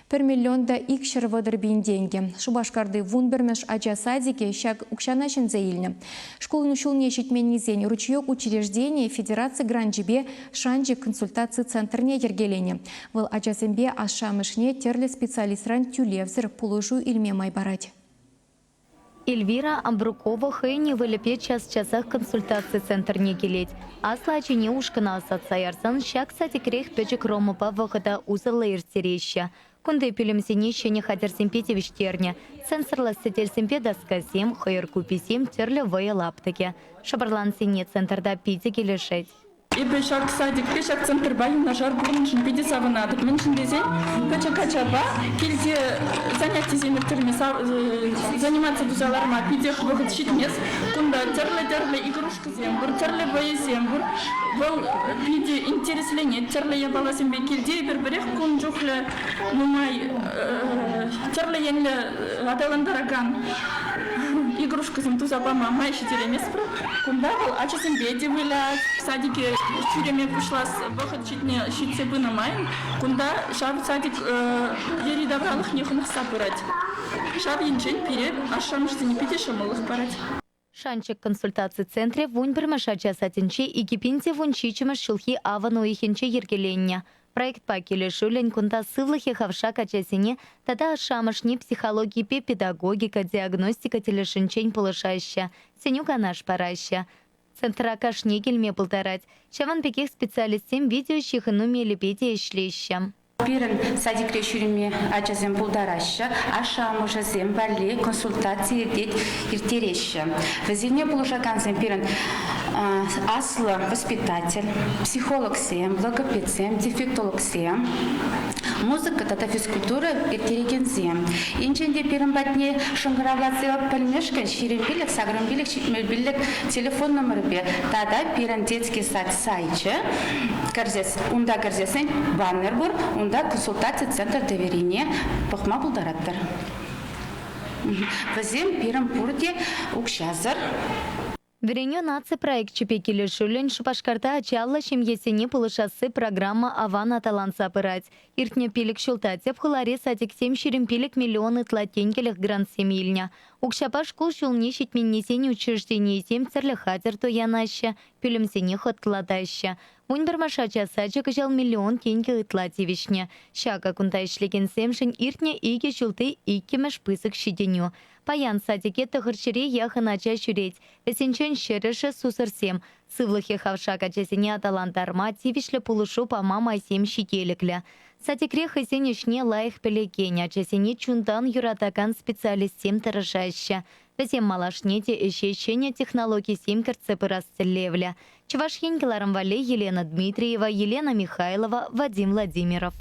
Пӗр миллион та 230 пин тенкӗ. Шупашкарти 11-мӗш ача садикӗ ҫак укҫана ҫӗнсе илнӗ. Шкулӑн ҫулне ҫитменнисен «Ручеек» учрежденийӗ федераци гранчӗпе «Шанчӑк» консультаци центрне йӗркеленӗ. Вӑл ачасемпе ашшӗ-амӑшне тӗрлӗ специалистран тӳлевсӗр пулӑшу илме май парать. Эльвира Амбрукова хӑйӗн ывӑлӗпе час-часах консультаци центрне килет. Аслӑ ачине ушкӑна ӑсатса ярсан ҫак садикрех пӗчӗк Ромӑпа вӑхӑта усӑллӑ ирттереҫҫӗ. Кунти пӳлӗмсене ҫӗнӗ хатӗрсемпе тивӗҫтернӗ. Сенсорлӑ сӗтелсемпе доскасем, хӑйӑр куписем, тӗрлӗ вӑйӑ лаптӑкӗ. Шӑпӑрлансене центрта питӗ килӗшет. Эпӗ ҫак садикпе, ҫак центрпа юнашар пурӑннӑшӑн питӗ савӑнатӑп. Мӗншӗн тесен пӗчӗк ачапа килте занятисем ирттерме, заниматься туса ларма питех вӑхӑт ҫитмест. Кунта тӗрлӗ-тӗрлӗ игрушкӑсем пур, тӗрлӗ вӑйӑсем пур. Вӑл питӗ интересленет тӗрлӗ япаласемпе. Килте эпир пӗрех кун чухлӗ нумай тӗрлӗ енлӗ аталантаракан игрушкӑсем туса пама май ҫитерейместпӗр. Кунта вӑл ачасемпе те вылять, садике ҫӳреме пуҫлас вӑхӑт ҫитне ҫитсе пынӑ майӑн кунта ҫав садик йӗри-тавралӑхне хӑнӑхса пырать. Ҫав енчен пире ашшӗ-амӑшӗсене питӗ ҫӑмӑллӑх парать. Шанчӑк консультаци центрӗ 11-мӗш ача садӗнче 2017-мӗш ҫулхи авӑн уйӑхӗнче йӗркеленнӗ. Проектпа килӗшӳллӗн кунта сывлӑхӗ хавшак ачасене тата ашшӗ-амӑшне психологипе педагогика, диагностика тӗлӗшӗнчен пулӑшаҫҫӗ, сӗнӳ-канаш параҫҫӗ. Центра кашни килме пултарать. Ҫавӑн пекех специалистсем видеоҫыхӑну мелӗпе те ӗҫлеҫҫӗ. Пирӗн садикре ҫӳреме ачасем пултараҫҫӗ, ашшӗ-амӑшӗсем валли консультаци ирттереҫҫӗ. Вӗсене пулӑшакансем пирӗн аслӑ воспитатель, психологсем, логопедсем, дефектологсем, музыка тата физкультура ирттерекенсем. Енчен те пирӗн патне шӑнкӑравласа пӗлмешкӗн 25 85 75 телефон номерӗпе тата пирӗн детский сад сайчӗ кӗрсес, унта кӗрсессӗн баннер пур, унта консультаци центр доверине пӑхма пултаратӑр. Вӗсем пирӗн пурте укҫасӑр. Вӗренӳ наци проекчӗпе килӗшӳллӗн Шупашкарта ачаллӑ ҫемьесене пулӑшасси программа аван аталанса пырать. Иртнӗ пилӗк ҫулта тӗп хулари садиксем 25 миллион ытла тенкӗлӗх грантсем илнӗ. Укҫапа шкул ҫулне ҫитменнисен учрежденийӗсем тӗрлӗ хатӗр туянаҫҫӗ, пӳлӗмсене хӑтлатаҫҫӗ. 11-мӗш ача сачӗ кӑҫал миллион тенкӗ ытла тивӗҫнӗ. Ҫакӑ кунта ӗҫлекенсемшӗн иртнӗ икӗ ҫулти иккӗмӗш пысӑк ҫитӗнӳ. Паян садике тӑхӑрҫӗре яхӑн ача ҫӳрет. Вӗсенчен ҫӗрӗшӗ сусӑрсем. Сывлӑхӗ хавшак ачасене аталантарма, тивӗҫлӗ пулӑшу пама майсем ҫителӗклӗ. Садикре хӑйсен ӗҫне лайӑх пӗлекен, ачасене чунтан юратакан специалистсем тӑрӑшаҫҫӗ. Вӗсем малашне те ӗҫе ҫӗнӗ технологисем кӗртсе пырас тӗллевлӗ. Чӑваш Ен кӑларӑм валли Елена Дмитриева, Елена Михайлова, Вадим Владимиров.